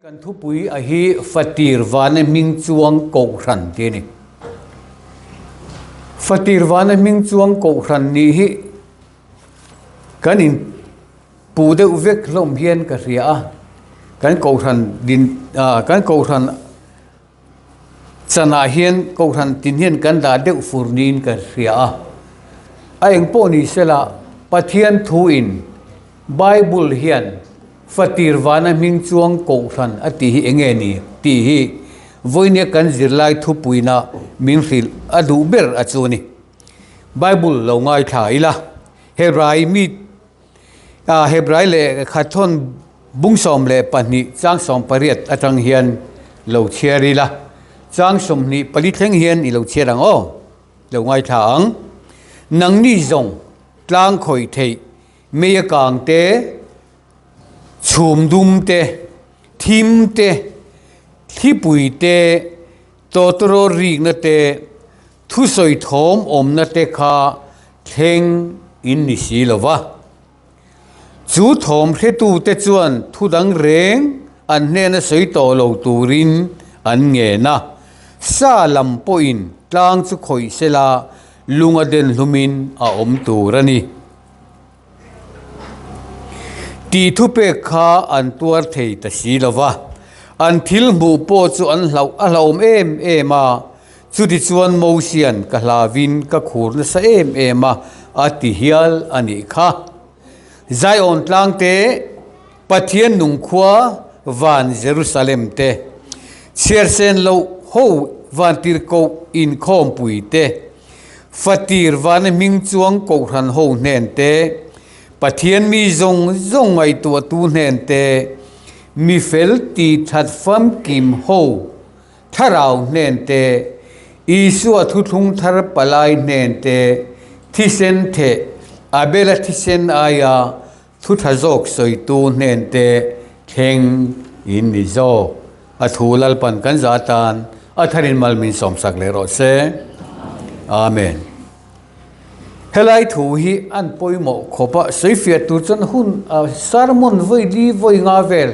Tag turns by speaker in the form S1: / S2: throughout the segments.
S1: Kan thupui a hi Fatir Vana hming chuang Kohhran tih a ni. Fatir Vana hming chuang Kohhran nih hi kan in puh deuh vek hlawm hian ka hria a, kan Kohhran din ah kan Kohhran Chanah hian Kohhran tin hian kan dah deuh fur niin ka hria a. A eng pawh ni sela, Pathian thuin Bible hian Fatir vana hming chuang Kohhran a tih hi eng nge ni tih hi vawinia kan zirlai thupuina min hrilh a duh ber a chu a ni. Bible lo ngaithla ila, Hebrai mi Hebrai lehkhathawn bung 12 chang 18 atang hian lo chhiar ila, chang 24 thleng hian i lo chhiar ang aw, lo ngaithla ang. Nangni zawng tlang khawih theih mei a kang te, chhum dum te, thim te, thlipui te, tawtawraw rikna te, Thusawi thawm awmna te kha thleng in ni si lo va. Chu thawm hretute chuan thu dang reng an hnena sawi tawh lo turin an ngen a. Sa lam pawhin tlang chu khawih sela lung a den hlumin a awm tur a ni. Tih thupek kha an tuar thei ta si lo va. An thil hmuh pawh chu an hlauh a hlauhawm em em a. Chutichuan Mosia'n ka hlavin ka khur nasa em em a, a ti hial a nih kha. Zion tlang te, Pathian nungkhua van Jerusalem te, chhiarsen loh ho vantirhkoh inkhawmpui te, Fatir vana hming chuang Kohhran ho hnen te, Pathian mi zawng zawng ngaihtuahtu hnen te, mi fel tih that famkim ho Thlarau hnen te, Isua thuthlung thar palai hnen te, thisen theh, Abela thisen aia thu tha zawk sawitu hnen te thleng in ni zawk. A thu Lalpan kan za tan a tharin mal min sawmsak leh rawh se. Amen. Helai thu hi an pawimawh khawp a, sawifiah tur chuan hun sermon vawi li vawi nga vel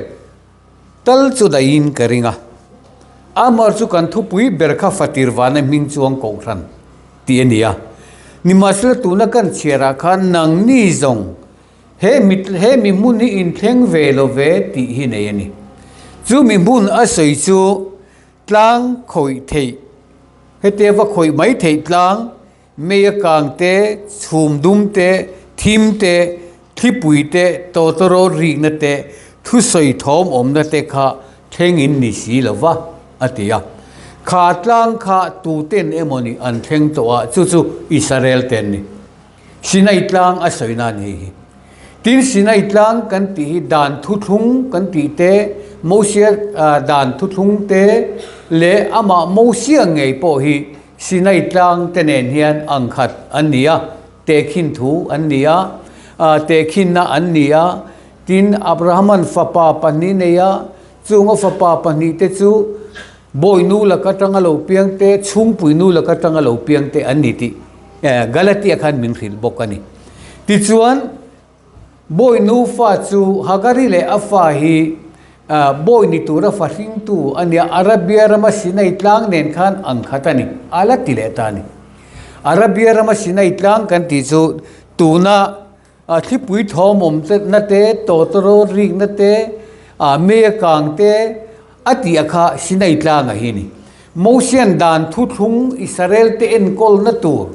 S1: Tal chu daihin ka ring a, Amar chu kan thupui ber kha Fatir Vana hming chuang Kohhran tih a ni a. Nimahsela tuna kan chhiarah khan nangni zawng he mi he mi hmun hi inthleng ve lo ve tih hi nei a ni. Chu mi hmun a sawi chu tlang khawih theih, hetia va khawih mai theih tlang, Mei a kang te, chhum dum te, thim te, thlipui te, tawtawraw rikna te, thusawi thawm awmna te kha thleng in ni si lo va, a ti a. Kha tlang kha tuten emawni an thleng tawh a, chu chu Israel te an ni. Sinai tlang a sawi na a ni hei hi. Tin, Sinai tlang kan tih hi dan thuthlung kan tih te, Mosia dan thuthlung te leh amah Mosia ngei pawh hi Sinai tlang te nen hian ang khat an ni a, tehkhin thu an ni a, tehkhinna an ni a. Tin, Abrahama'n fapa pahnih nei a, chunga fapa pahnih te chu bawinu laka tanga lo piang te, chhungpuinu laka tanga lo piang te an ni tih Galatia khan min hrilh bawk a ni. Tichuan, Bawi nufa chu Hagari leh a fa hi bawi ni tura fa hringtu a nia, Arabia rama Sinai tlang nen khan ang khat a ni, a la ti leh ta a ni. Arabia rama Sinai tlang kan tih chu tuna thlipui thawm awm na te, tawtawraw rikna te, mei a kang te a tih a kha Sinai tlang a hi a ni. Mosian dan thuthlung Israel te enkawlna tur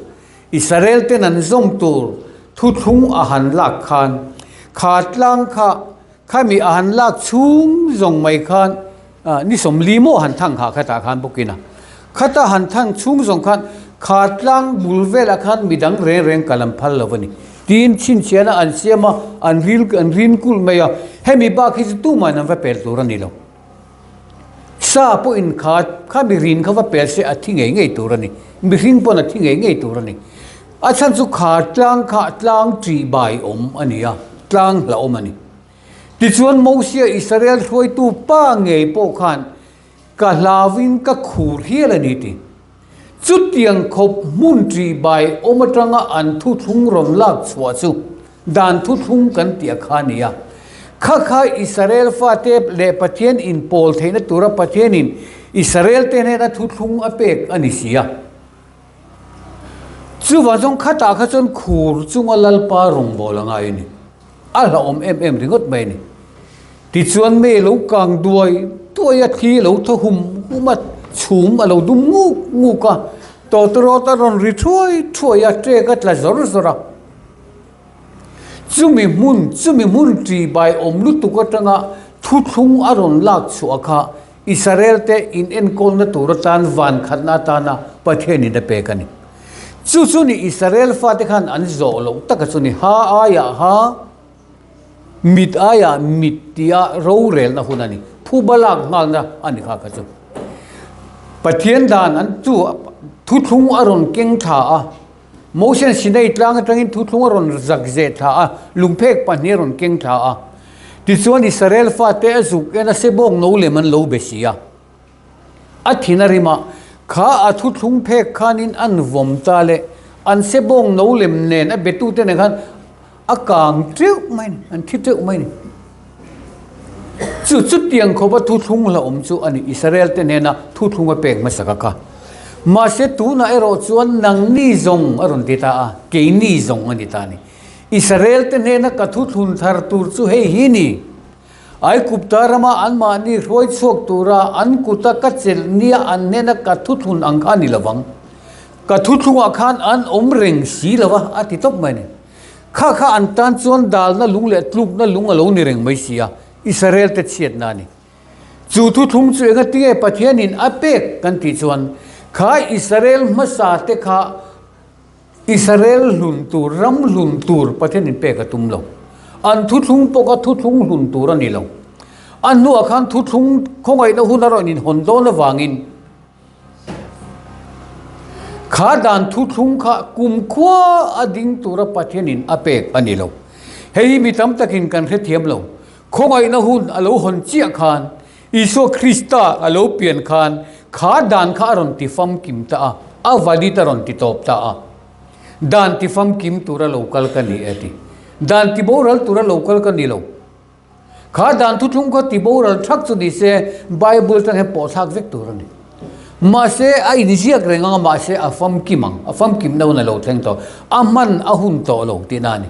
S1: Israel ten an zawm tur thuthlung a han lak khan, kha tlang kha khami a han lak chhung zawng mai khan ni 40 maw han thang kha khatah khan bawkin a, khata han thang chhung zawng khan kha tlang bul velah khan midang reng reng kal an phal lo a ni. Tin, chhinchhiahna an siam a, an ril an rin kulh mai a, hemi bak hi chu tumahin an va pel tur a ni lo. Sa pawhin kha kha mihring kha va pel se a thi ngei ngei tur a ni. Mihring pawn a thi ngei ngei tur a ni. A chhan chu kha tlang kha tlang ṭih bai awm a ni a, tlang hlauhawm a ni. Tichuan Mosia Israel hruaitu pa ngei pawh khan ka hlauin ka khur hial a ni ti. Chutiang khawp hmun ṭih bai awm aṭanga an thuthlung rawn lak chhuah chu dan thuthlung kan tih a kha a ni a. Kha kha Israel fate leh Pathian inpawl theihna tura Pathianin Israel te hnena thuthlung a pek a ni si a. Chuvang chuan khatah kha chuan khur chunga Lalpa rawngbâwl a ngai a ni. A hlauhawm em em ringawt mai a ni. Tichuan mei a lo kang duai duai a, thli a lo thaw hum hum a, chhum a lo dum nguk nguk a, tawtawrawt a rawn ri thuai thuai a, ṭek a tla zawr zawr a. Chumi hmun, chumi hmun ṭih bai awm lutuk aṭanga thuthlung a rawn lak chhuah kha Israel-te inenkawlna tur atan van khatna atana Pathianin a pek a ni. Chu chu ni Israel fate khan an zawh loh taka chu ni, ha aiah ha, mit aiah mit tia rorelna hun a ni. Phuba lak nghalna a ni kha kha chu. Pathian dan an chu thuthlung a rawn keng thla a. Moses Sinai tlang atangin thuthlung a rawn zak zeh thla a, lungphek pahnih a rawn keng thla a. Tichuan Israel fate a zuk en a sebawng no lem an lo be si a. A thin a rim a, kha a thuthlung phek khanin an vawm ta le, an sebawng no lem nen a betute nen khan A kang teuh mai ni, an thi teuh mai ni. Chu chutiang khawpa thuthlung hlauhawm chu a ni, Israel te hnena thuthlung a pek hmasa ka kha. Mahse tunah erawh chuan nangni zawng a rawn ti ta a, keini zawng a ni ta a ni. Israel te hnena ka thuthlun thar tur chu hei hi ni, Aigupta rama anmahni hruai chhuak tura an kuta ka chelh nia an hnena ka thuthlun ang kha a ni lovang. Ka thuthlungah khan an awm reng si lo va, a ti tawp mai a ni. Kha kha an tan chuan dalna lung leh tlukna lung a lo ni reng mai si a, Israel te chhiatna a ni. Chu thuthlung chu engatinge Pathianin a pek kan tih chuan, kha Israel hmasa te kha Israel hlun tur, ram hlun tur Pathianin pek a tum lo. An thuthlung pawh kha thuthlung hlun tur a ni lo. A hnuah khan thuthlung khawngaihna hun a rawn inhawn dawn avangin, Kha dan thuthlung kha kumkhua a ding tura Pathianin a pek a ni lo. Hei hi mi tam takin kan hrethiam lo. Khawngaihna hun a lo hawn chiah khan, Isua Krista a lo pian khan kha dan kha a rawn ti famkim ta a, a valid a rawn ti tawp ta a. Dan ti famkim tura lo kal ka ni e ti. Dan ti boral tura lo kal ka ni lo. Kha dan thuthlung kha ti boral thak chu ni se Bible atang hian pawh thlak vek tur a ni. Mahse a inziak reng ang a mahse a famkim ang, a famkim na hun a lo thleng tawh, a hman a hun tawh lo tihna a ni.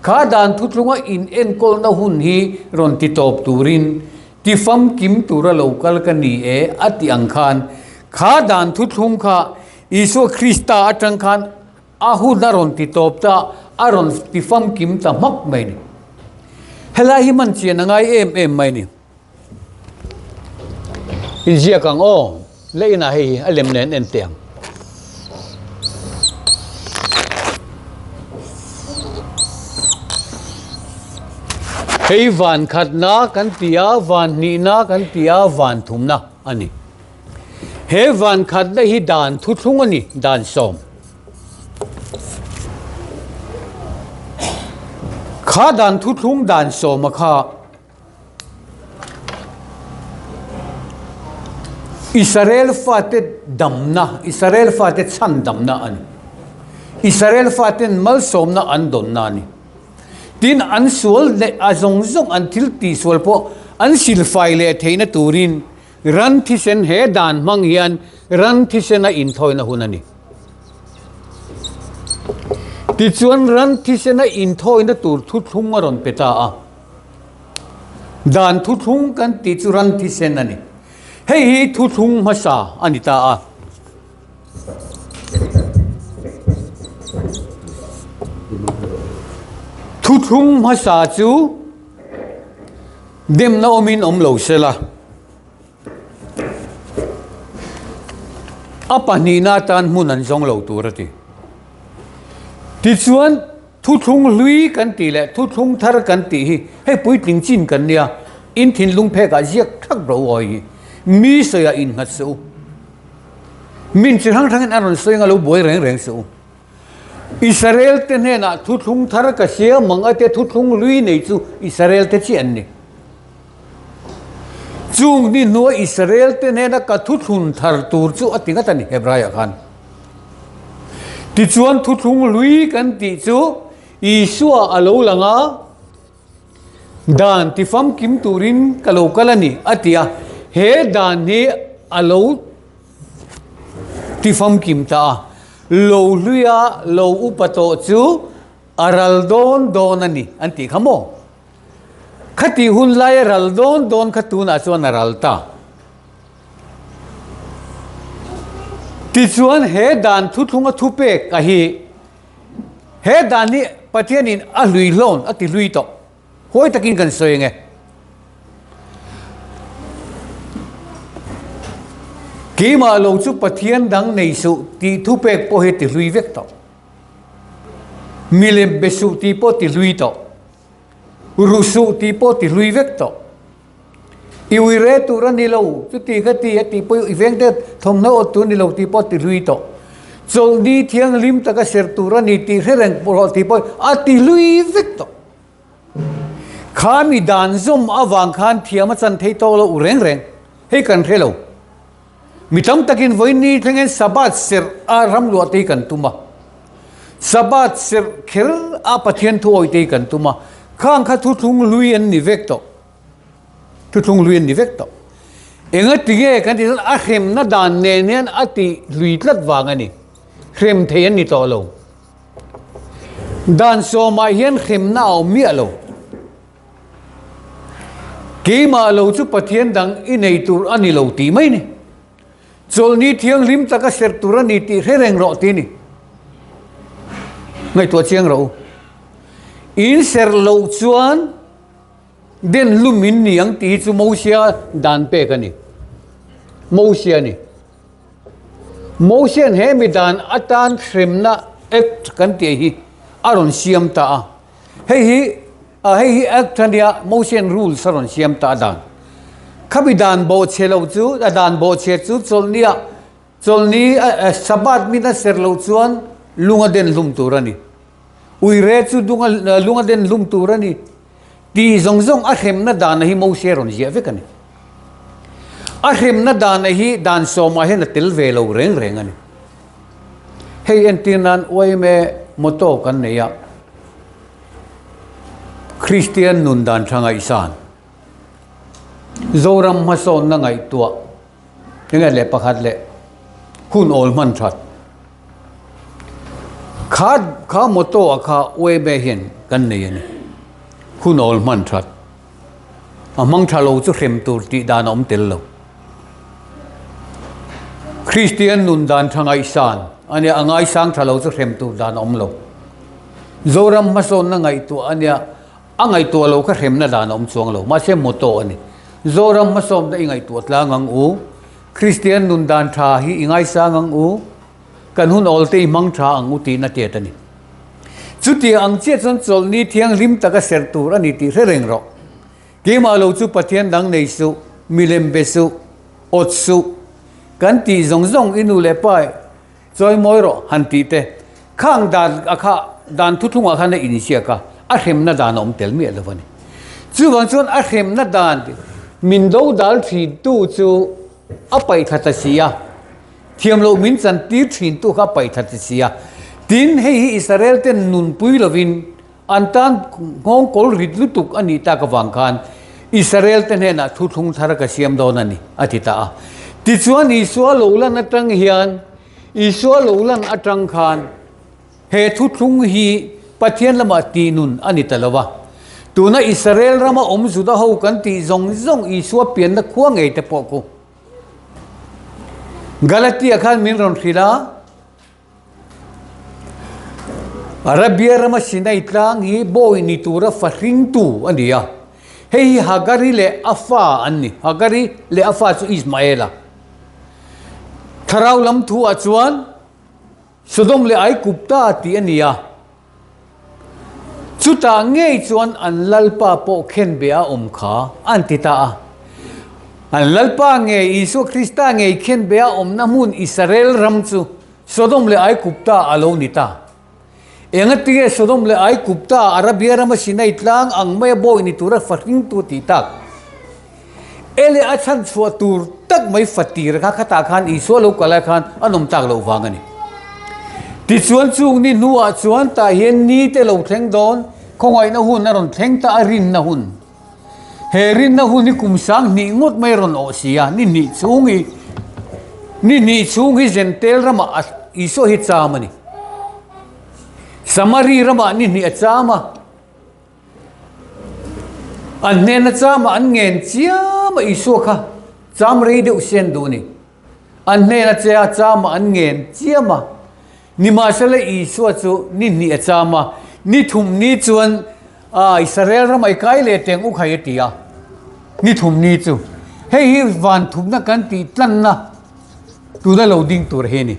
S1: Kha dan thuthlunga in enkawlna hun hi rawn ti tawp turin ti famkim tura lo kal ka ni e a tih ang khan kha dan thuthlung kha Isua Krista atang khan A hun a rawn ti tawp ta, a rawn ti famkim ta hmak mai ni. Helai hi man chian a ngai em em mai ni. Inziak ang aw, le inah hei hi a lem nen en teh ang. Hei van khatna kan ti a, van hnihna kan ti a, van thumna a ni. He van khatna hi dan thuthlung a ni, dan sawm. Kha dan thuthlung dan sawma kha Israel fate damna, Israel fate chhan damna a ni. Israel faten malsawmna an dawnna a ni. Tin, an sual leh a zawng zawng an thil tihsual pawh an silfai leh theihna turin Ran thisen he dan hmang hian ran thisena inthawina hun a ni. Tichuan ran thisena inthawina tur thuthlung a rawn pe ta a. Dan thuthlung kan tih chu ran thisen a ni. Hei hi thuthlung hmasa a ni ta a. Thuthlung hmasa chu Demna awmin awm lo sela, a pahnihna atan hmun an zawng lo tur a ti. Tichuan, thuthlung hlui kan tih leh thuthlung thar kan tih hi hei puitling chin kan nia, in thinlung phekah ziak thak ro awi hi mi sawiah innghat suh u. Min chi hrang hrangin a rawn sawi anga lo buai reng reng suh u. Israel te hnenah thuthlung thar ka siam ang a tia thuthlung hlui nei chu Israel te chiah an ni. Chung ni hnua Israel te hnena ka thuthlun thar tur chu a ti ngat a ni Hebraiah khan. Tichuan thuthlung hlui kan tih chu Isua a lo lang a. Dan tifamkim turin ka lo kal a ni, a ti a. He dan hi a lo tifamkim ta a, lo hluia lo upa tawh chu a ral dawn dawn a ni, an tih kha maw? Khati hun laia ral dawn dawn kha tunah chuan a ral ta. Tichuan he dan thuthlunga thupek a hi he dan hi Pathianin a hlui hlawn a ti hlui tawh. Huai takin kan sawi ang e. Keimah lo chu Pathian dang nei suh tih thupek pawh hi ti hlui vek tawh. Milem be suh tih pawh ti hlui tawh. Ru suh tih pawh ti hlui vek tawh. I ui re tur a ni lo, chuti kha ti a tih pawh i veng te thawmhnaw awt tur a ni lo tih pawh ti hlui tawh. Chawlhni thianghlim taka ser tur a ni tih hre reng rawh tih pawh a ti hlui vek tawh. Kha mi dan zawm avang khan thiam a chan thei tawk lo u reng reng. Hei kan hre lo. Mi tam takin vawiin thlengin Sabbath serh a ram luah te hi kan tum a. Sabbath serh kher a Pathian thu awih te hi kan tum a. Khang kha thuthlung hlui an ni vek tawh. Thuthlung hlui an ni vek tawh. Enga tinge kan tih chuan a hremna dan nen hian a tih hlui tlat vang a ni. Hrem thei an ni tawh lo. Dan sawmah hian hremna a awm miah lo. Keimah lo chu Pathian dang i nei tur a ni lo tih mai ni. Chawlhni thianghlim taka serh tur a ni tih hre reng rawh ti ni. Ngaihtuah chiang rawh u. In serh loh chuan den lum in ni ang tih hi chu Mosia dan pek a ni. Mosia a ni. Mosia'n he mi dan atan hremna Act kan tih hi a rawn siam ta a. Hei hi hei hi Act a nia, Mosia'n rules a rawn siam ta a dan. Khami dan bawhchhe lo chu, a dan bawhchhe chu chawlhnia chawlhni Sabbath min a ser loh chuan lung a den hlum tur a ni. Uire chu lung a den hlum tur a ni. Tih zawng zawng a hremna dana hi Mosia rawn ziah vek a ni. A hremna dana hi dan sawmah hian a tel ve lo reng reng a ni. Hei entir nan yma motto kan nei a, Kristian nun dan tha ngaihsan, Zoram hmasawnna ngaihtuah, enge leh pakhat leh hun awl hman that. Kha kha motto ah kha yma hian kan nei a ni. Hun awl hman that. A hmang tha lo chu hrem tur tih dan a awm tel lo. Kristian nun dan tha ngaihsan a nia, a ngaisang tha lo chu hrem tur dan a awm lo. Zoram hmasawnna ngaihtuah a nia, a ngaihtuah lo kha hremna dan a awm chuang lo. Mahse motto a ni. Zoram hmasawnna i ngaihtuah tlang ang u. Kristian nun dan tha hi i ngaisang ang u, kan hun awl te i hmang tha ang u tihna tiat a ni. Chutiang ang chiah chuan chawlhni thianghlim taka serh tur a ni tih hre reng rawh. Keimah lo chu Pathian dang nei suh, milem be suh, awt suh, kan tih zawng zawng i nu leh pa Chawi mawi rawh han tih te, khang dan a kha dan thuthlungah khan a inziak a, a hremna dan a awm tel miah lo a ni. Chuvang chuan a hremna dan min do dal thintu chu a paih thla ta si a, thiam loh min chan tir thintu kha a paih thla ta si a. Tin, hei hi Israel ten nunpui lovin an tan nghawng kawl rit lutuk a nih tak avang khan Israel te hnenah thuthlung thar ka siam dawn a ni, a ti ta a. Tichuan Isua lo lan atang hian, Isua lo lan atang khan he thuthlung hi Pathian lamah tihnun a ni ta lo va. Tuna Israel rama awm Juda ho kan tih zawng zawng Isua pianna khua ngei te pawh khu Galatia khan min rawn hrilh a. Arabia rama Sinai tlang hi bawi ni tura fa hringtu a ni a, hei hi Hagari leh a fa an ni. Hagari leh a fa chu Ismaela. Thlarau lam thuah chuan Sodom leh Aigupta tih a ni a. Chutah ngei chuan an Lalpa pawh khenbeh a awm kha an ti ta a. An Lalpa ngei, Isua Krista ngei khenbeh a awmna hmun Israel ram chu Sodom leh Aigupta a lo ni ta. Engatinge Sodom leh Aigupta, Arabia rama Sinai tlang ang maia bawi ni tura fahringtu tih tak? Ele a chhan chhuah tur tak mai fatir kha khatah khan Isua lo kal lai khan a nawm tak loh vang a ni. Tichuan chung ni hnuah chuan tah hian ni te lo thleng dawn, khawngaihna hun a rawn thleng ta a rinna hun. He rinna hun hi kum 2000 ngawt mai rawn awh si a, ni hnih chhung hi ni hnih chhung hi Zentel ramah Isua hi cham a ni. Samari ramah ni hnih a cham a, an hnena chama an ngen chiam a Isua kha cham rei deuh sen duh a ni. An hnena che a chama an ngen chiam a, nimahsela Isua chu ni hnih a cham a, ni thum ni chuan a Israel ramah i kai leh teng u khai a ti a, ni thum ni chu hei hi van thumna kan tih tlanna tuna lo ding tur hi a ni.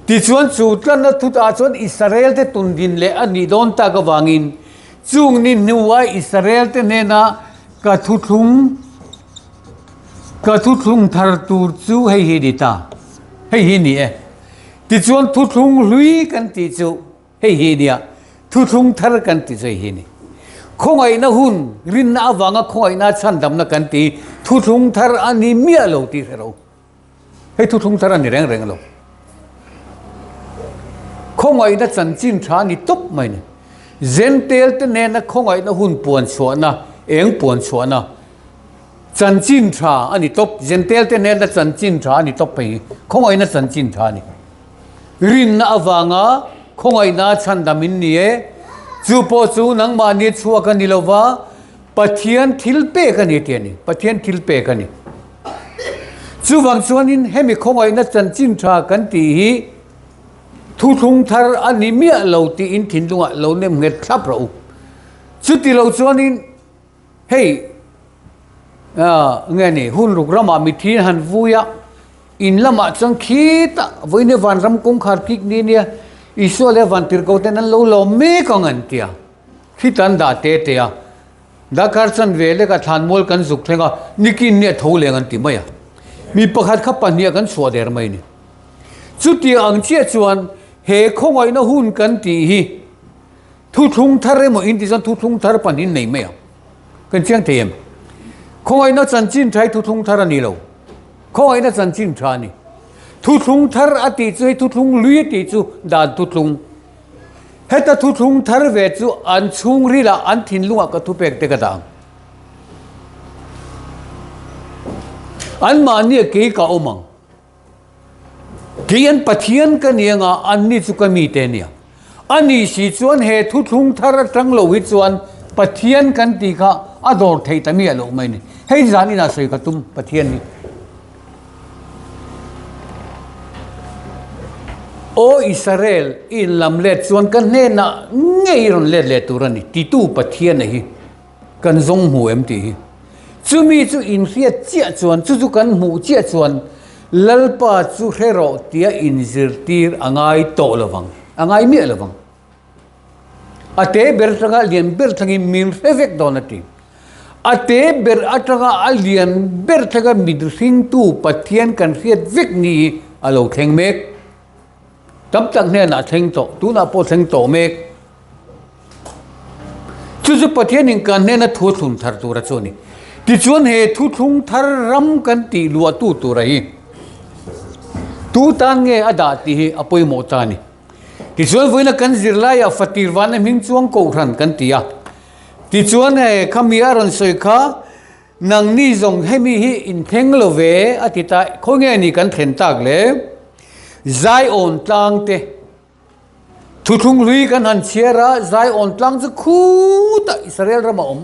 S1: Tichuan chu tlanna thutah chuan Israel te tundin leh a nih dawn tak avangin chung ni hnuah Israel te hnena ka thuthlung Ka thuthlung thar tur chu hei hi ni ta, hei hi ni e. Tichuan thuthlung hlui kan tih chu hei hi nia, thuthlung thar kan tih chu hei hi ni. Khawngaihna hun, rinna avanga khawngaihna chhandamna kan tih thuthlung thar a ni miah lo tih hre ro. Hei thuthlung thar a ni reng reng lo. Khawngaihna chanchin tha a ni tawp mai ni. Zentel te nena khawngaihna hun puan chhuahna, eng puan chhuahna chanchin tha a ni tawp. Zentel te nena chanchin tha a ni tawp phei hi. Khawngaihna chanchin tha a ni. Rinna avanga khawngaihna chhandam in ni e. Chu pawh chu nangmahni chhuak a ni lova, Pathian thil pek a ni tih a ni. Pathian thil pek a ni. Chuvang chuanin hemi khawngaihna chanchin tha kan tih hi thuthlung thar a ni miah lo tiin thinlungah lo nem nghet thlap rawh u. Chuti lo chuanin hei nge ni hun ruk ramah mithi han vui a, in lamah chuan khitah vawiin vanram kawngkhar kik ni nia Isua leh Vantirhkoh ten an lo lawm mek ang an ti a. Khi tan dah te te a, Dakar chan ve lek a thlanmual kan zuk thleng a, nikin ni a tho leng an ti mai a. Mi pakhat kha pahniha kan chhuah der mai ni. Chutiang ang chiah chuan he khawngaihna hun kan tih hi thuthlung thar emaw in ti chuan thuthlung thar pahnihin nei mai ang. Kan chiang thei em? Khawngaihna chanchin tha hi thuthlung thar a ni lo. Khawngaihna chanchin tha a ni. Thuthlung thar a tih chu hei thuthlung lui a tih chu dan thuthlung. Heta thuthlung thar ve chu an chhungrilah an thinlungah ka thupek te ka dah ang. Anmahnia kei ka awm ang. Kei an Pathian ka ni anga anni chu ka mite a nia. A nih si chuan he thuthlung thar atang lo hi chuan Pathian kan tih kha a dawr theih ta miah loh mai ni. Hei zan inah sawi ka tum Pathian hi. Aw Israel, i inlam let chuan ka hnenah ngei i rawn let leh tur a ni, titu Pathiana hi kan zawng hmu em tih hi. Chumi chu inhriat chiah chuan, chu chu kan hmuh chiah chuan Lalpa chu hre rawh tia inzirtir a ngai tawh lo vang, a ngai miah lo vang. A te ber atanga lian ber thlengin min hre vek dawn a ti. A te ber atanga a lian ber thlenga mit hringtu Pathian kan hriat vek ni hi a lo thleng mek. Tam tak hnenah thleng tawh, tunah pawh thleng tawh mek. Chu chu Pathianin kan hnena thu thlun thar tura chu a ni. Tichuan he thuthlung thar ram kan tih luahtu tura hi tu tan nge a dah tih hi a pawimawh ta a ni. Tichuan vawiina kan zirlaiah fatir vana hming chuang kohhran kan ti a. Tichuan he khami a rawn sawi kha nangni zawng hemi hi inthleng lo ve a ti ta, khawi nge ni kan thlen tak le? Zaiawn tlang te thuthlung hlui kan han chhiar a, Zaiawn tlang chu khutah Israel ramah awm.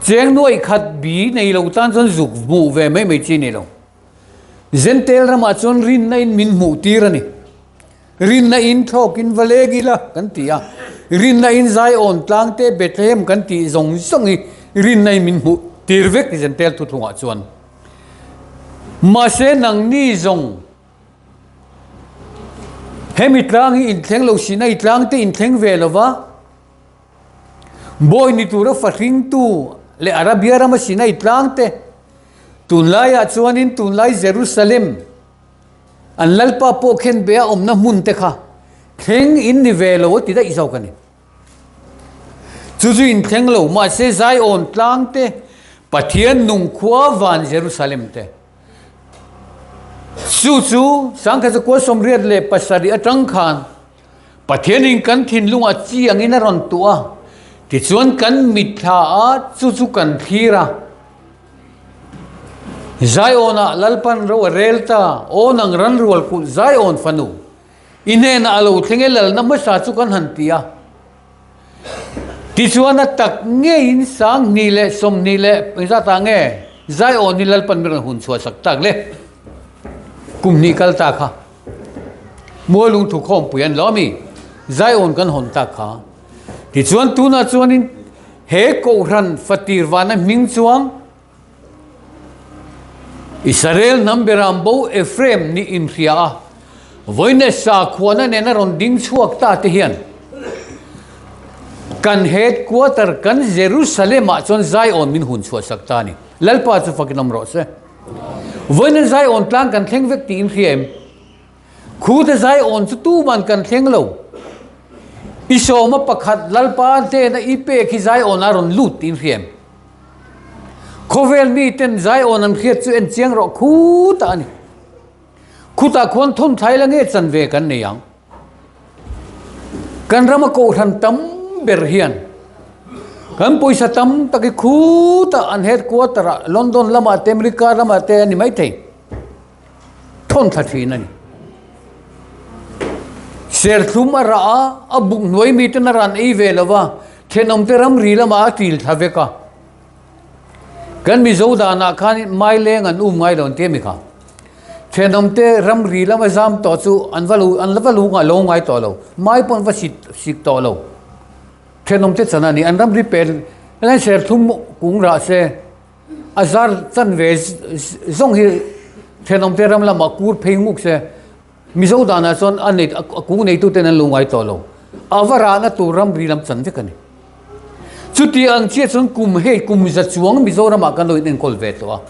S1: Cheng nuaih khat bi nei lo tan chuan zuk hmuh ve mai mai chi ni lo. Zentel ramah chuan rinna in min hmuh tir a ni. Rinna in thlawkin va leng ila kan ti a, rinna in Zion tlang te Bethlehem kan tih zawng zawng hi rinna in min hmuh tir vek Zentel thuthlungah chuan. Mahse nangni zawng hemi tlang hi inthleng lo Sinai tlang te inthleng ve lova, Bawi ni tura fahringtu leh Arabia rama Sinai tlang te Tunlaiah chuanin tunlai Jerusalem an Lalpa pawh khen be a awmna hmun te kha thleng in ni ve lo a ti daih zawk a ni. Chu chu in thleng lo mahse Zion tlang te Pathian nung khua van Jerusalem te chu chu 1987 atang khan Pathianin kan thinlungah chi angin a rawn tuah a. Tichuan kan mitthla a, chu chu kan thlir a. Zion-ah Lalpan ro a rel ta, Aw nang ran rual kulh Zion fanu, i hnenah a lo thleng e lalna hmasa chu kan han ti a. Tichuan a tak ngeiin 2020 leh engzat ah nge Zion hi Lalpan mi rawn hun chhuah sak tak le? Kum hnih kal ta kha Mualung thukhawmpui an lo a mi? Zion kan hawn tak kha. Tichuan tunah chuanin he Kohhran fatir vana hming chuang Israel hnam beram bo Ephraim nih inhria a, vawiin sakhuana nena rawn ding chhuak ta te hian kan headquarter kan Jerusalem-ah chuan Zion min hun chhuah sak ta a ni. Lalpa chu fakin awm rawh se. Vawiin Zion tlang kan thleng vek tih inhria em? Khute Zion chu tuman kan thleng lo. I sawma pakhat Lalpa hnena i pek hi Zion a rawn lut tih inhria em? Khawvel miten Zion an hriat chu en chiang rawh khutah a ni. Khutah khuan thawn thlai la nge chan ve kan nei ang. Kan rama kohhran tam ber hian kan pawisa tam tak hi khutah an headquarter ah London lamah te America lamah te a ni maithei. Thawn thla thin a ni. Serthlum a rah a, a buk hnuai miten a ran ei ve lo va, thenawmte ramri lamah a til thla vek a. Kan Mizo danah khan Maileng an um ngai lo an ti a mi kha. Thenawmte ramri lama zam tawh chu an va lo an va lo lo ngai tawh lo, mai pawh an va sik sik tawh lo. Thenawmte chan a ni, an ramri pel serthlum kung rah se. A zar chanve zawng hi thenawmte ram lamah kur phei nguk se, Mizo danah chuan a nei a kung neituten an lo ngai tawh lo. A va rahna tur ramri lam chan vek a ni. Chuti ang chiah chuan kum hei kum za chuang Mizoramah kan lo inenkawl ve tawh a.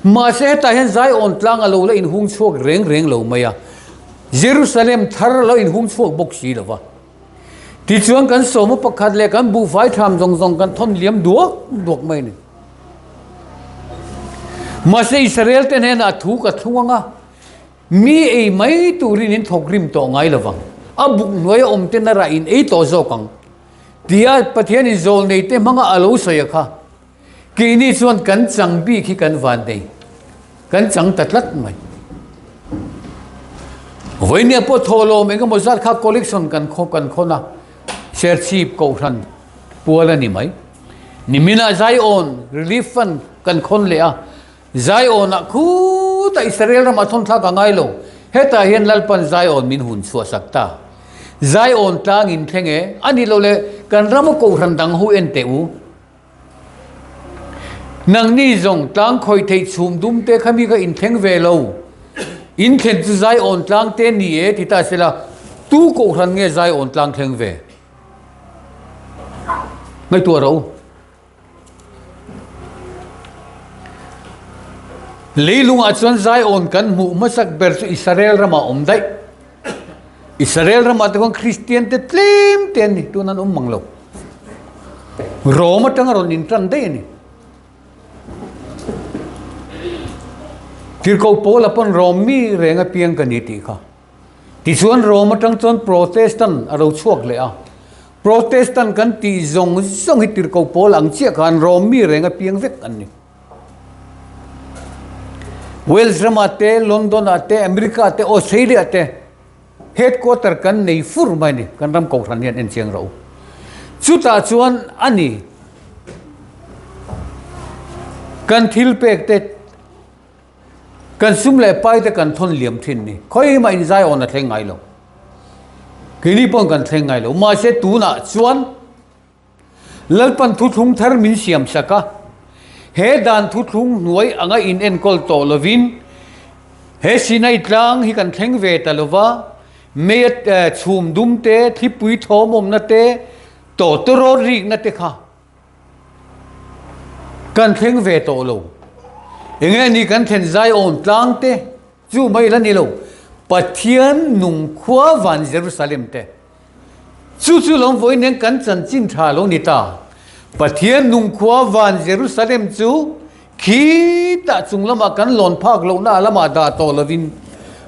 S1: Mahse hetah hian Zion tlang a lo la inhung chhuak reng reng lo mai a, Jerusalem thar a lo inhung chhuak bawk si lo va. Tichuan kan sawma pakhat leh kan buhfai tham zawng zawng kan thawn liam duak duak mai a ni. Mahse Israel te hnenah thu ka thlung ang a, mi ei mai turin in thawk rim tawh ngai lo vang, a buk hnuaia awm ten a rah in ei tawh zawk ang tia Pathianin zawlnei te hmanga a lo sawi a kha. Keini chuan kan chang bik hi kan van nei, kan chang ta tlat mai. Vawinia pawh thawhlawm eng emaw zat kha collection kan khaw kan khawn a, Serchhip Kohhran pual a ni mai. Niminah Zion Relief Fund kan khawn leh a, Zion-ah khutah Israel ramah thawn thlak a ngai lo, hetah hian Lalpan Zion min hun chhuah sak ta. Zion tlang in thleng e, a nih loh leh kan rama Kohhran dang ho en teh u. Nangni zawng tlang khawih theih chhum dum te kha mi kha inthleng ve lo. Inthlen chu Zion tlang te ni e ti ta sela, tu kohhran nge Zion tlang thleng ve? Ngaihtuah rawh u. Leilungah chuan Zion kan hmuh hmasak ber chu Israel ramah awm daih. Israel ramah te khuan Kristian te tlem te an ni, tun an awm mang lo. Rome atanga rawn intan daih a ni. Tirhkoh Paula pawn Rome mi reng apiang ka ni tih kha. Tichuan Rome atang chuan Protestant a lo chhuak leh a. Protestant kan tih zawng zawng hi Tirhkoh Paula ang chiah khan Rome mi reng apiang vek an ni. Wales ramah te, London ah te, America te, Australia te headquarter kan nei fur mai a ni. Kan ram kohhran hian en chiang rawh u. Chutah chuan a ni kan thil pek te, kan sum leh pai te kan thawn liam thin ni. Khawi mah inzai awn a thleng ngai lo. Keini pawh kan thleng ngai lo. Mahse tunah chuan Lalpan thuthlung thar min siam sak a, he dan thuthlung hnuai anga in enkawl tawh lovin he Sinai tlang hi kan thleng ve ta lova, mei a chhum dum te, thlipui thawm awmna te, tawtawrawt rikna te kha kan thleng ve tawh lo. Enge ni kan thlen Zion tlang te chu mai la ni lo, Pathian nung khua van Jerusalem te. Chu chu lo vawi nen kan chanchin tha lo ni ta. Pathian nungkhua van Jerusalem chu khitah chung lamah kan lawn phak lohna lamah dah tawh lovin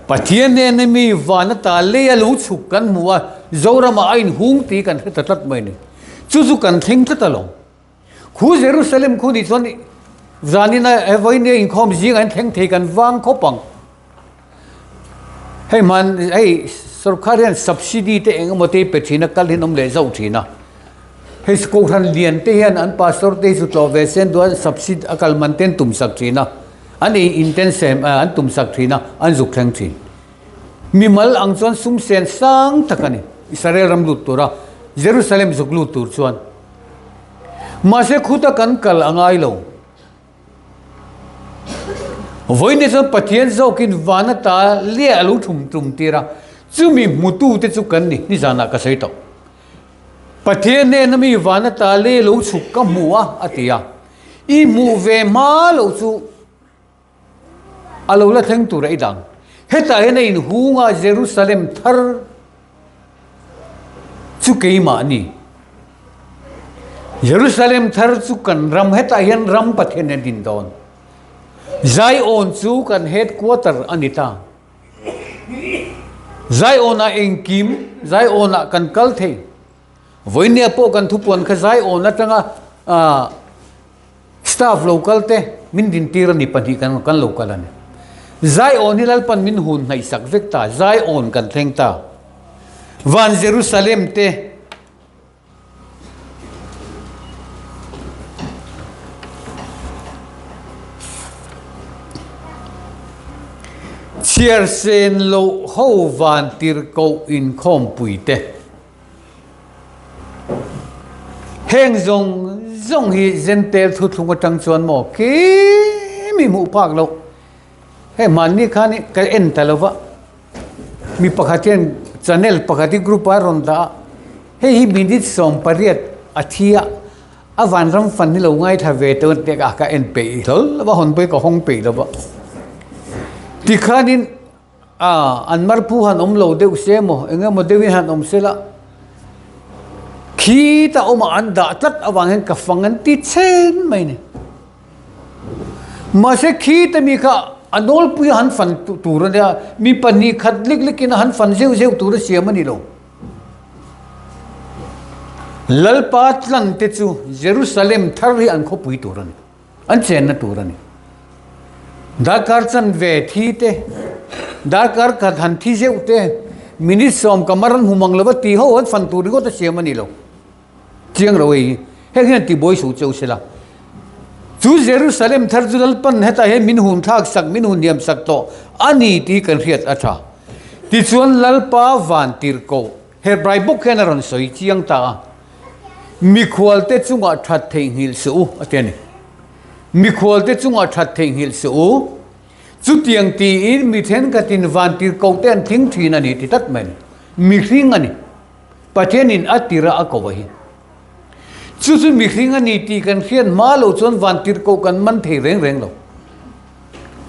S1: Pathian hnena mi van ata lei a lo chhuk kan hmu a, Zoramah a inhung tih kan hre ta tlat mai a ni. Chu chu kan thleng tlat alawm. Khu Jerusalem khu nih chuan zanin a vawinia inkhawm zingah hian thleng thei kan vang khawp ang. Hei hman hei sorkar hian subsidy te eng emaw te pe thin a kal hi an awm leh zauh thin a. Hei kohhran lian te hian an pastor te hi chu tlawh ve se an duh a subsidy a kal man te an tum sak thin a. An ei in te an sem an tum sak thin a an zuk thleng thin. Mimal ang chuan sum sen sang tak a ni Israel ram lut tura Jerusalem zuk lut tur chuan. Mahse khuta kan kal a ngai lo. Vawiin chuan Pathian zawkin van ata liah a lo thum tum tir a, chumi hmutute chu kan ni, nizanah ka sawi tawh. Pathian hnena mi van ata leh lo chhuk ka hmu a, a ti a. I hmuh ve hma loh chu A lo la thleng tur a i dang. Hetah hian a inhung a, Jerusalem thar chu keimah a ni. Jerusalem thar chu kan ram, hetah hian ram Pathian a din dawn. Zion chu kan headquarter a ni ta. Zion-ah engkim, Zion-ah kan kal thei. Vawinia pawh kan thupuan kha Zion atanga Staff lo kal te min dintir a ni pahnih kan kan lo kal a ni. Zion hi Lalpan min hun hnaihsak vek ta, Zion kan thleng ta. Van Jerusalem te chhiar sen loh ho van tirhkoh inkhawmpui te. Heng zawng zawng hi Jentail thuthlung atang chuan maw kim i hmuh phak loh. Hei hmanni khan ka en ta lo va, mi pakhat hian channel pakhat hi group ah a rawn dah a, hei hi minute 18 a thi a, a vanram fan hi lo ngaithla ve tawh a tia ka en peih hlawl lo va, hawn pawh hi ka hawng peih lo va. Tikhanin. A, an marphu han awm lo deuh se emaw, eng emaw deuhin han awm se la, khita awmah an dah tlat avang hian ka fang an ti chhen mai ni. Mahse khita mi kha a nawlpui a han fan tur a nia, mi pahnih khat lek lekin a han fan zeuh zeuh tur a siam a ni lo. Lalpa tlante chu Jerusalem thar hi an khawpui tur a ni. An chenna tur a ni. Darkar chanve thi te, darkar khat han thi zeuh te, minute sawm ka mar an hmu mang lova tih ho an fan tur ringawt a siam a ni lo. Chiang lo ei. Heng hian tibuai suh cheu sela. Chu Jerusalem thar chu Lalpan hetah hian min hun thlak sak, min hun hniam sak tawh a ni tih kan hriat a tha. Tichuan Lalpa van tirhkoh Hebrai bawk hian a rawn sawi chiang ta a. Mikhualte chungah that theihnghilh suh u, a ti a ni. Mikhualte chungah that theihnghilh suh u. Chutiang tiin mi thenkhatin vantir kohte an tling thin a ni ti tlat mai a ni. Mihring a ni. Pathianin a tira a ko a hi. Chu chu mihring a ni tih kan hriat hma loh chuan vantir koh kan man thei reng reng lo.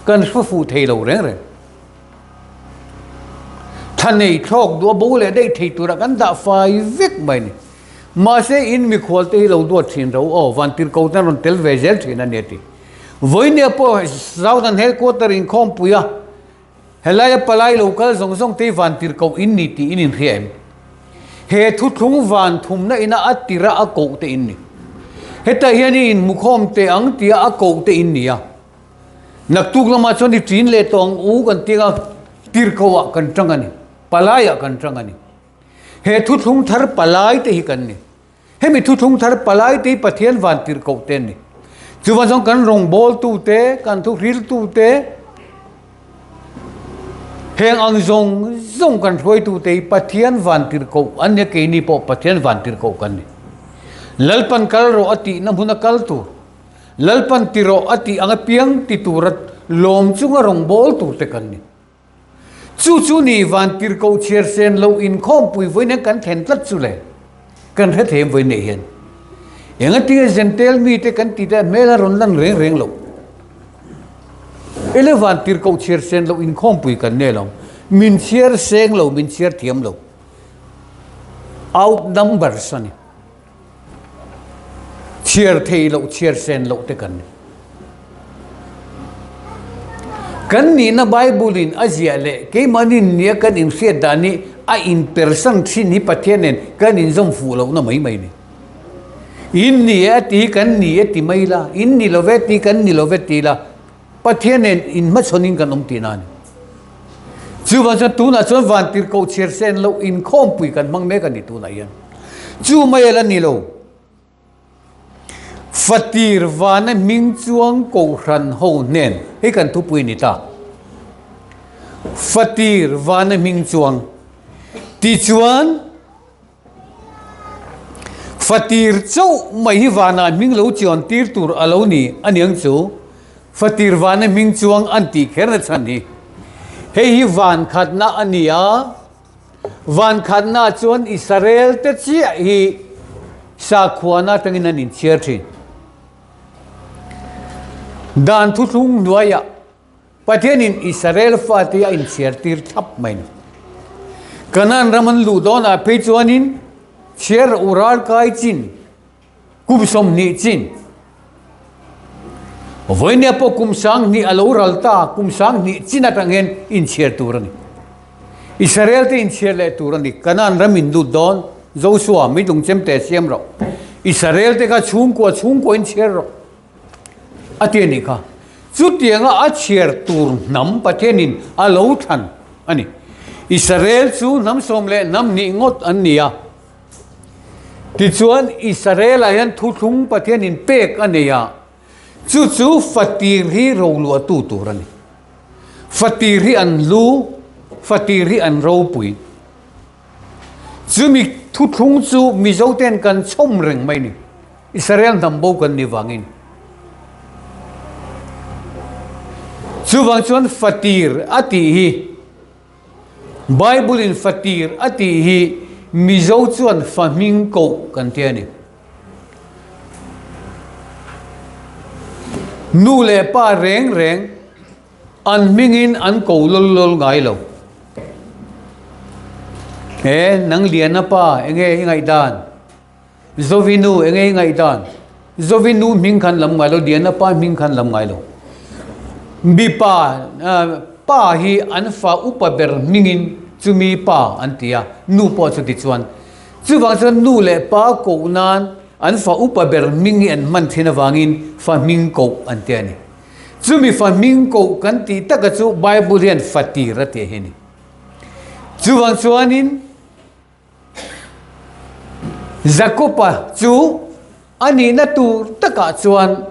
S1: Kan hre fuh thei lo reng reng. Thla nei thlawk duh a bo leh daih thei turah kan dah fai vek mai a ni. Mahse in mikhual te hi lo duat thin ro aw, vantirhko ten rawn tel ve zel thin a ni a ti. Vawinia pawh Southern Headquarter inkhawmpui a, helaia palai lo kal zawng zawng te hi vantirhkoh in ni tih in inhria em? He thuthlung van thumna ina a tira a koh te in ni. Hetah hian i inhmukhawm teh ang tia a koh te in ni a. Naktuk lamah chuan i ṭin leh tawh ang u kan ti anga tirhkoh ah kan ṭang a ni, palai ah kan ṭang a ni. He thuthlung thar palai te hi kan ni. Hemi thuthlung thar palai te hi Pathian van tirhkoh te an ni. Chuvang chuan kan rawngbawltu te, kan thuhriltu te, heng ang zawng zawng kan hruaitu te hi Pathian van tirhkoh an ni a, keini pawh Pathian van tirhkoh kan ni. Lalpan kal rawh a tihna hmuna kal tur. Lalpan ti rawh a tih ang apiang ti tura lawm chunga rawngbâwl turte kan ni. Chu chu ni vantirhkoh chhiar sen lo inkhawmpui vawiin hian kan thlen tlat chu le, kan hre thei em vawiin nei hian. Engatinge Jentail mite kan tih te hmel a rawn lan reng reng lo. Ele vantirhkoh chhiar sen lo inkhawmpui kan nei lo, min chhiar seng lo, min chhiar thiam lo. Outnumbers a ni. Chhiar thei loh, chhiar sen loh te kan ni. Kan nihna Bible-in a ziah leh keimahni nia kan inhriat dan hi a inpersan thin hi Pathian nen kan inzawm fuh lohna mai mai a ni. In ni e a ti hi kan ni e ti mai ila, in ni lo ve ti kan ni lo ve ti ila, Pathian nen inhmachhawnin kan awm tihna a ni. Chuvang chuan tunah chuan vantirhkoh chhiar sen loh inkhawmpui kan hmang mek a ni tunah hian. Chu mai a la ni lo. Fatir vana hming chuang kohhran ho hnen hei kan thupui a ni ta. Fatir vana hming chuang tichuan Fatir chauh mai hi vanah hming lo chian tir tur a lo ni a niang chu. Fatir vana hming chuang an tih kher na chhan hi. Hei hi van khatna a ni a, van khatna chuan Israel te chiah hi sakhuana atangin an inchhiar thin. Dan thuthlung hnuaiah Pathianin Israel fate a inchhiar tir thlap mai ni. Kanaan ram an luh dawnah phei chuanin chhiar rawh u ralkai chin, kum 20 chin. Vawinia pawh kum 2000 a lo ral ta, kum 2000 chin atang hian inchhiar tur a ni. Israel te inchhiar leh tur a ni. Kanaan ram in lut dawn, Joshua, meilung chemte siam rawh. Israel te kha chhungkua chhungkua inchhiar rawh. A ti a nih kha. Chutianga a chhiar tur hnam Pathianin a lo thlan a ni. Israel chu hnam sawm leh hnam hnih ngawt an ni a. Tichuan Israel-ah hian thuthlung Pathianin pek a nei a, chu chu fatir hi roluahtu tur a ni. Fatir hi an lu, fatir hi an ropui. Chumi thuthlung chu Mizoten kan chhawm reng mai a ni. Israel hnam bo kan ni vangin. Chuvang chuan fatir a tih hi, Bible in fatir a tih hi Mizo chuan fa hming koh kan ti a ni. Nu leh pa reng reng an hmingin an ko lawl lawl ngai lo. He nang Liana pa enge i ngaihdan? Zovi nu enge i ngaihdan? Zovi nu hming khan lam ngai lo, Diana pa hming khan lam ngai lo. Mipa pa hi an fa upa ber hmingin chumi pa an ti a, nu pawh chuti chuan. Chuvang chuan nu leh pa koh nan an fa upa ber hming hi an hman thin avangin fa hming koh an ti a ni. Chumi fa hming koh kan tih taka chu Bible hian fa tir a tih hi a ni. Chuvang chuanin. Jakoba chu a nihna tur takah chuan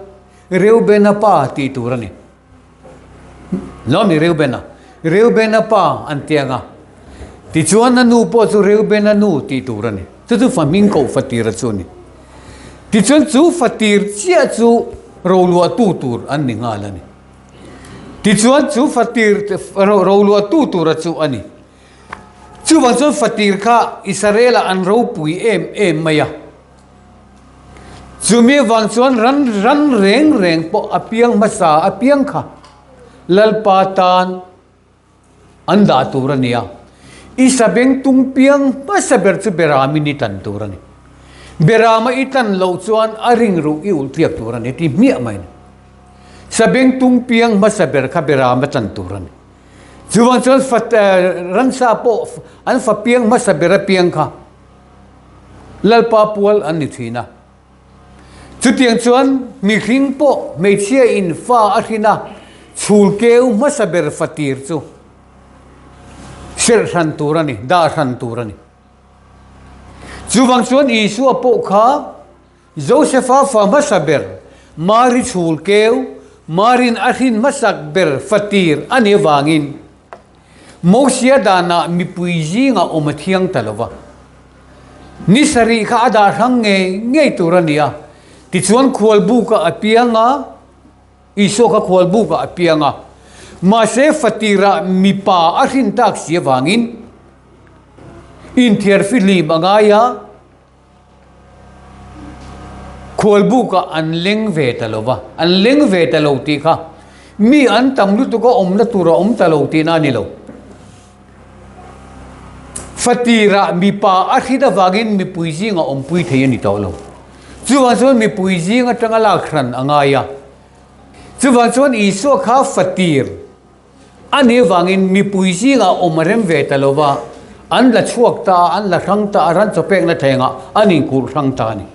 S1: Reubena pa tih tur a ni. Lo ni Reubena? Reubena pa an ti ang a. Tichuan a nu pawh chu Reubena nu tih tur a ni. Chu chu fa hming koh fatira chu a ni. Tichuan chu fatir chiah chu roluahtu tur an ni nghal a ni. Tichuan chu fatir roluahtu tura chu a ni. Chuvang chuan fatir kha Israel-ah an ropui em em mai a. Chumi avang chuan ran ran reng reng pawh a piang hmasa a piang kha Lalpa tan an dah tur a ni a. I sabeng tung piang hmasa ber chu Beramin i tlan tur a ni. Berama i tlan loh chuan a ring ruh i ulh tliak tur a ni ti hmiah mai a ni. Sabeng tung piang hmasa ber kha Berama tlan tur a ni. Chuvang chuan fa ransa pawh an fa piang hmasa ber apiang kha Lalpa pual an ni thin a. Chutiang chuan mihring pawh hmeichhia in fa a hrin a, chhul keu hmasa ber fa tir chu serh hran tur a ni, dah hran tur a ni. Chuvang chuan Isua pawh kha Josefa fa hmasa ber, Mari chhul keu, Marin a hrin hmasak ber fatir a nih avangin Mosia danah mipui zingah awm a thiang ta lo va. Ni sarih kha a dah hrang ngei ngei tur a ni a, tichuan khualbukah a piang a, Isua kha khualbukah a piang a, mahse fatirah mipa a hrin tak si avangin inthiar fihlim a ngai a, Khualbukah an leng ve ta lo va, an leng ve ta lo tih kha mi an tam lutuk a awmna tur a awm ta lo tihna a ni lo. Fatirah mipa a hrit avangin mipui zingah awmpui thei a ni tawh lo. Chuvang chuan mipui zing atanga lak hran a ngai a. Chuvang chuan Isua kha fatir. A nih avangin mipui zingah awm a rem ve ta lo va, an la chhuak ta a, an la hrang ta a, ran chawpekna thlengah an inkulh hrang ta a ni.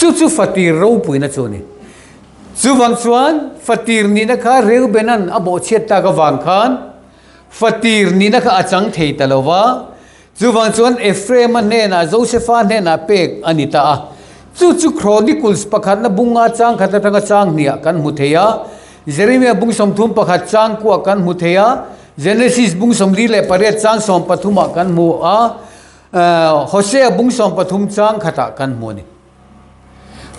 S1: Chu chu fatir ropuina chu a ni. Chuvang chuan fatir nihna kha Reubena'n a bawhchhiat tak avang khan fatir nihna kha a chang thei ta lo va. Chuvang chuan Ephraim-a hnenah Josefa hnenah pek a ni ta a. Chu chu Chronicles pakhatna bunga chang khat atanga chang hniah kan hmu thei a, Jeremiah bung 31 chang kuah kan hmu thei a, Genesis bung 48 chang 13 ah kan hmu a, Hosea bung 13 chang khatah kan hmu a ni.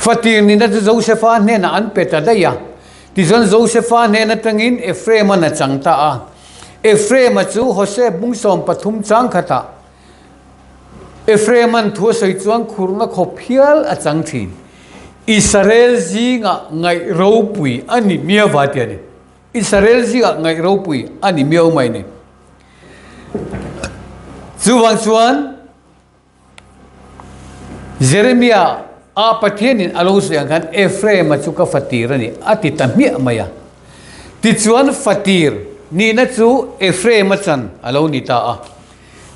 S1: Fatir nihna chu Josefa hnenah an pe ta daih a. Tichuan Josefa hnen atangin Ephraim-a'n a chang ta a. Ephraim-a chu Hosea bung 13 chang khatah Ephraim-a'n thu a sawi chuan khurhna khawp hial a chang thin. Israel zingah ngaih ropui a ni miau va ti a ni. Israel zingah ngaih ropui a ni miau mai ni. Chuvang chuan Jeremia a Pathianin a lo sawi ang khan Ephraim-a chu ka fatir a ni a ti ta hmiah mai a. Tichuan fatir nihna chu Ephraim-a chan a lo ni ta a.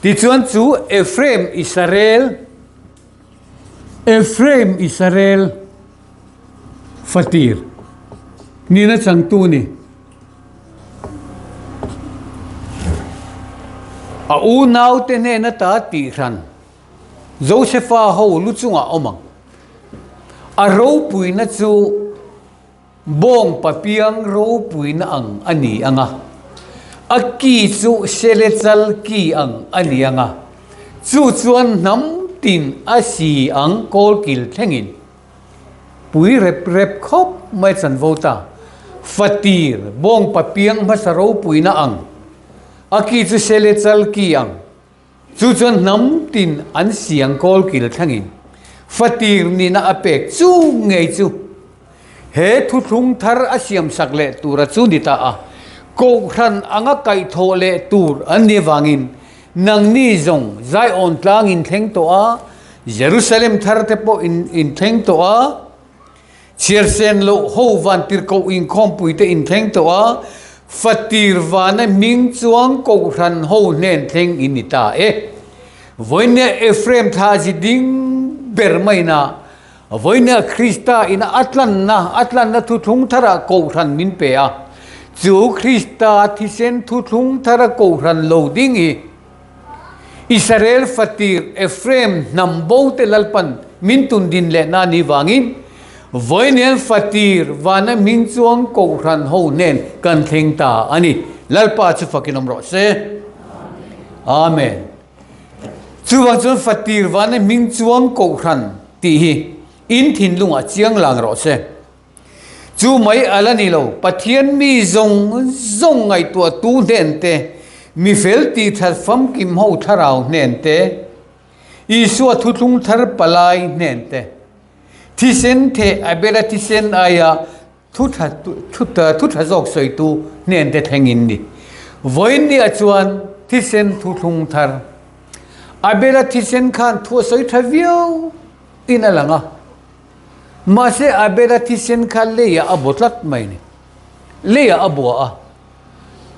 S1: Tichuan chu Ephraim Israel Ephraim Israel fatir nihna changtu ni. A unaute hnen ata tihhran Josefa ho lu chungah awm ang. A ropuina chu bawng papiang ropuina ang a ni ang a, a ki chu selechal ki ang a ni ang a, chu chuan hnam tin a si ang kawlkil thlengin. Pui rep rep khawp mai chanvo ta. Fatir, bawngpa piang hmasa ropuina ang. A ki chu sele chal ki ang. Chu chuan hnam tin an siang kawl kil thlangin fatir nihna a pek chu ngei chu he thuthlung thar a siamsak leh tura chu ni ta a. Kohhran anga kaihthawh leh tur an nih avangin nangni zawng Zion tlang in thleng tawh a, Jerusalem thar te pawh in in thleng tawh a, chhiarsen loh ho van tirhkoh inkhawmpui te in thleng tawh a, fatir vana hming chuang kohhran ho hnen thleng in ni ta e. Vawinia Ephraim thla zi ding ber maina vawinia Krista ina a tlanna a tlanna thuthlung tharah kohhran min pe a, chu Krista thisen thuthlung thara kohhran lo ding hi Israel fatir Ephraim hnam bo te Lalpan min tun din leh na ni vangin vawiin fatir vana hming chuang kohhran ho hnen kan thleng ta a ni. Lalpa chu fakin awm rawh se. Amen. Chuvang chuan fatir vana hming chuang kohhran tih hi in thinlungah chiang lang rawh se. Chu mai a la ni lo, Pathian mi zawng zawng ngaihtuahtu hnen te, mi fel tih that famkim ho thlarau hnen te, Isua thuthlung thar palai hnen te, thisen theh Abela thisen aia thu tha thu tha zawk sawitu hnen te thlengin ni. Vawiinniah chuan thisen thuthlung thar Abela thisen khan thu a sawi tha viau in a lang a. Mahse Abela thisen kha leiah a bu tlat mai ni. Leiah a bua a.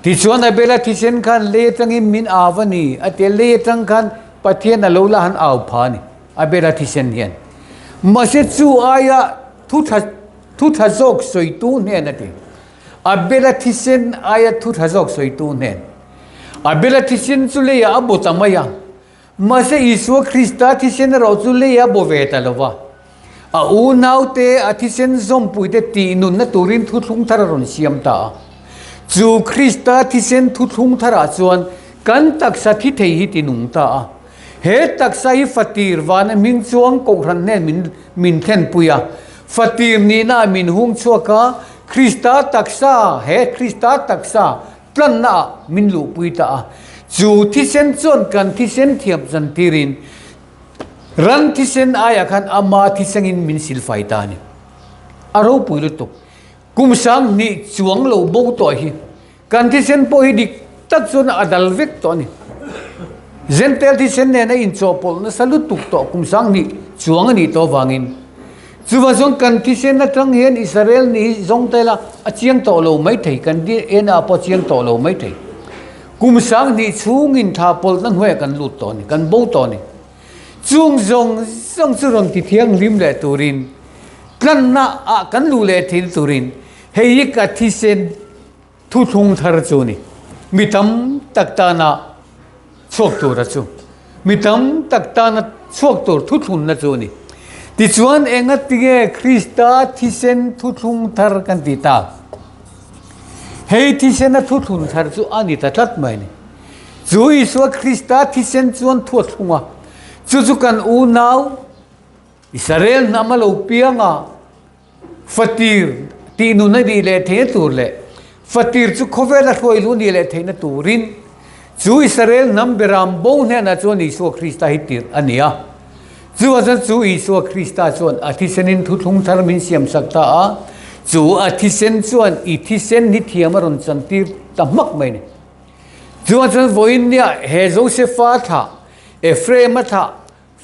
S1: Tichuan Abela thisen khan lei atangin min au a ni a ti a, lei atang khan Pathian a lo la han au pha a ni Abela thisen hian. Mahse chu aia thu tha thu tha zawk sawitu hnen a ti. Abela thisen aia thu tha zawk sawitu hnen. Abela thisen chu leiah a bu ta mai a. Mahse Isua Krista thisen erawh chu lei a bo ve ta lo va. A unaute a thisen zawmpuite tih nunna turin thuthlung thar a rawn siam ta a. Chu Krista thisen thuthlung tharah chuan kan taksa thi thei hi ti nung ta a. He taksa hi fatir vana hming chuang kohhran hnen min min thlenpui a. Fatir nihna min hung chhuak a, Krista taksa, he Krista taksa tlanna ah min luhpui ta a, chu thisen chuan kan thisen thiam chan tirin ran thisen aiah khan ama thisengin min silfai ta a ni. A ropui lutuk. Kum 2000 chuang lo bo tawh hi kan thisen pawh hi dik tak chuan a dal vek tawh a ni. Zentel thisen nena inchawhpawlh nasa lutuk tawh kum 2000 chuang a nih tawh avangin Chuvang chuan kan thisen atang hian Israel nih hi zawng ta ila a chiang tawh lo mai thei, kan DNA pawh a chiang tawh lo mai thei. Kum 2000 chhungin thla pawlhna hnuaiah kan lut tawh a ni, kan bo tawh a ni. Chung zawng zawng chu rawn ti thianghlim leh turin. Tlanna ah kan luh leh theihna turin hei hi ka thisen thuthlung thar chu a ni. Mi tam tak tana chhuak tura chu mi tam tak tana chhuak tur thuthlunna chu a ni. Tichuan engatinge Krista thisen thuthlung thar kan tih tak? Hei thisena thuthlun thar chu a ni ta tlat mai a ni. Chu Isua Krista thisen chuan thu a thlung a, chu chu kan unau Israel hnam a lo piang a, fatir tih nun a nih leh theihna tur leh fatir chu khawvela hruai luh nih leh theihna turin chu Israel hnam beram bo hnenah chuan Isua Krista hi tirh a ni a. Chuvang chuan chu Isua Krista chuan a thisenin thuthlung thar min siamsak ta a, chu a thisen chuan i thisen hi thiam a rawn chantir ta hmak mai a ni. Chuvang chuan vawiin nia he Josefa thlah, Ephraim-a thlah,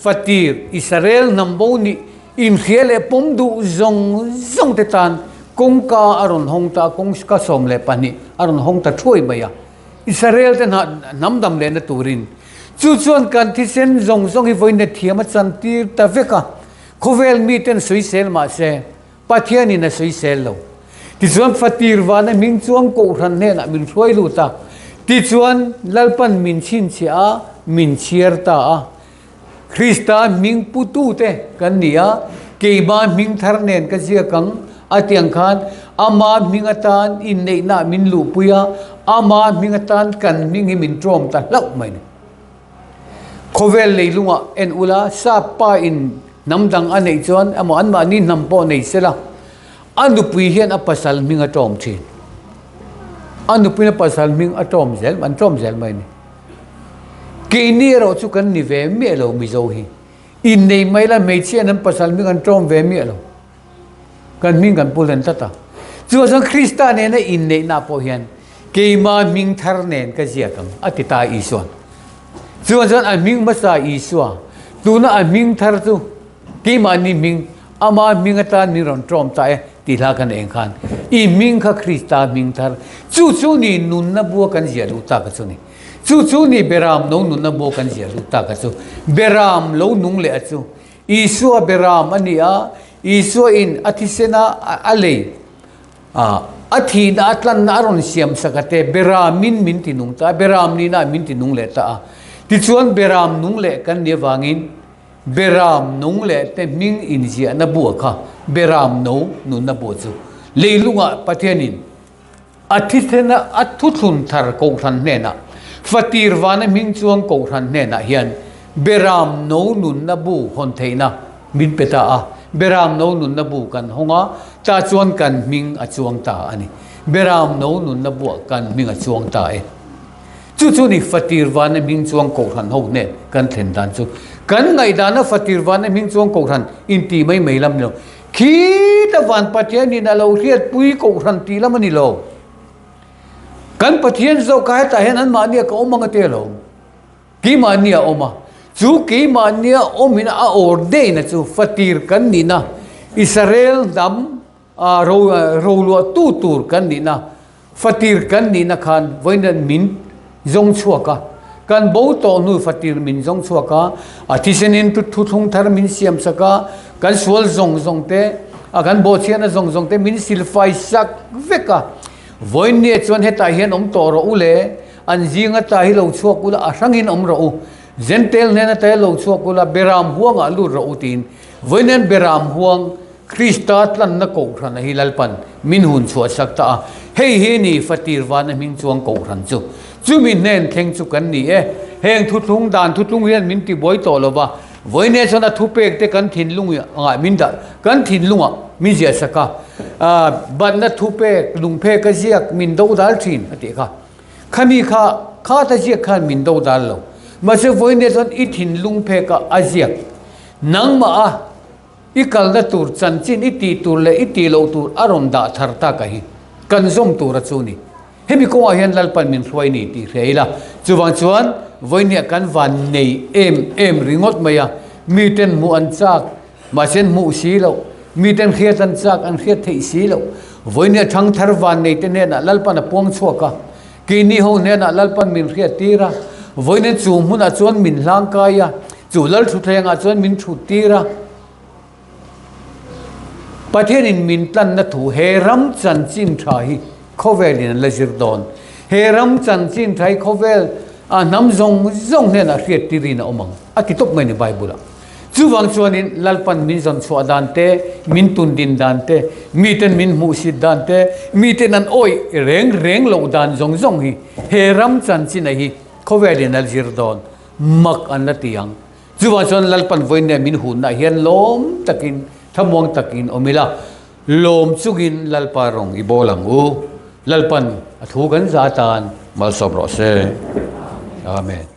S1: Fatir, Israel hnam bo nih inhria leh pawm duh zawng zawng te tan kawngka a rawn hawng ta, kawngka 12 a rawn hawng ta thuai mai a. Israel te hnam dam lehna turin chu chuan kan thisen zawng zawng hi vawiin thiam a chantir ta vek a, khawvel miten sawisel mah se Pathianin a sawisel lo. Tichuan Fatir vana hming chuang Kohhran hnenah min hruai lut a, tichuan Lalpan min chhinchhiah a, min chhiar ta a. Krista hming putute kan ni a, keimah hming thar nen ka ziak ang a ti ang khan ama hming atan inneihna min luhpui a, ama hming atan kan hming hi min ṭawm ta hlauh mai a ni. Khawvel leilungah en ula, sap pa in hnam dang a neih chuan emaw anmahni hnam pawh nei sela, a nupui hian a pasal hming a ṭawm ṭhin. A nupuiin a pasal hming a ṭawm zel, an ṭawm zel mai a ni. Keini erawh chu kan ni ve miah lo Mizo hi. Innei mai la hmeichhia an pasal hming an ṭawm ve miah lo. Kan hming kan pu hlen tlat a. Chuvang chuan Krista nena inneihna pawh hian keima hming thar nen ka ziak ang a ti ta Isua'n. Chuvang chuan a hming hmasa Isua, tuna a hming thar chu keimahni hming, ama hming atan min rawn ṭawm ta e tih hla kan eng khan i hming kha Krista hming thar, chu chu ni nunna bua kan ziah luh tak a chu ni. Chu chu ni Beram no nunna bua kan ziah luh tak a chu. Beram lo nung leh a chu. Isua beram a ni a, Isua in a thisena a lei a, a thihna a tlanna a rawn siam sak a te, beramin min ti nung ta a, beram nihna min ti nung leh ta a. Tichuan beram nung leh kan nih avangin beram nung leh te hming inziahna bu a kha, beram no nunna bu chu leilungah Pathianin A thithena a thuthlun thar Kohhran hnenah, Fatir vana hming chuang Kohhran hnenah hian Beram no nunna bu hawn theihna min pe ta a. Beram no nunna bu kan hawng a, tah chuan kan hming a chuang ta a ni. Beram no nunna buah kan hming a chuang ta e. Chu chu ni Fatir vana hming chuang Kohhran ho hnen kan thlen dan chu. Kan ngaihdana Fatir vana hming chuang Kohhran inti mai mai lam ni lo. Khita van Pathianin a lo hriatpui Kohhran tih lam a ni lo. Kan Pathian zawk kha hetah hian anmahnia ka awm ang a ti alawm. Keimahnia a awm a. Chu keimahnia awmin a ordain a chu fatir kan nihna, Israel hnam roluahtu tur kan nihna, Fatir kan nihna khan vawiin min zawng chhuak a, kan bo tawh hnu fatir min zawng chhuak a, a thisenin thuthlung thar min siam sak a, kan sual zawng zawng te, a kan bawhchhiatna zawng zawng te min silfai sak vek a. Vawiin nia chuan hetah hian awm tawh rawh u le, an zing ata hi lo chhuak ula a hrangin awm rawh u, Jentail hnen ata hi lo chhuak ula Beram huangah lut rawh u tiin vawiin hian Beram huang Krista tlanna Kohhran a hi Lalpan min hun chhuah sak ta a, hei hi ni Fatir vana hming chuang Kohhran chu. Chumi hnen thleng chu kan ni e. Heng thuthlung dan thuthlung hian min tibuai tawh lo va, vawiin chuan a thupek te kan thinlung angah min dah, kan thinlungah min ziah sak a, batna thupek lungphek a ziak min do dal thin a tih kha. Khami kha khat a ziak khan min do dal lo. Mahse vawiin chuan i thinlung phekah a ziak nangmah a. I kalna tur chanchin i tih tur leh i tih loh tur a rawn dah thar tak a hi kan zawm tur a chu ni. Hemi kawngah hian Lalpan min hruai ni tih hria ila. Chuvang chuan vawinia kan van nei em em ringawt mai a, miten hmuh an chak, mahse an hmuh si loh, miten hriat an chak, an hriat theih si loh. Vawinia thangthar van nei te hnenah Lalpan a puang chhuak a, keini ho hnenah Lalpan min hriat tir a, vawinia chu hmunah chuan min hlangkai a, Chu Lalthuthlengah chuan min thut tir a. Pathianin min tlanna thu he ram chanchin tha hi khawvelin an la zir dawn. He ram chanchin tha hi khawvel a hnam zawng zawng hnenah hriat tirin a awm ang a ti tawp mai a ni Bible-ah. Chuvang chuanin Lalpan min zawn chhuah dan te, min tun din dan te, miten min hmuhsit dan te, miten an awih reng reng loh dan zawng zawng hi he ram chanchin a hi khawvelin a zir dawn mak an la ti ang. Chuvang chuan Lalpan vawiin min hunna hian lawm takin thlamuang takin awm ila, lawm chungin Lalpa rawng i bawl ang u. Lalpan a thu kan za atan malsawm rawh se. Amen.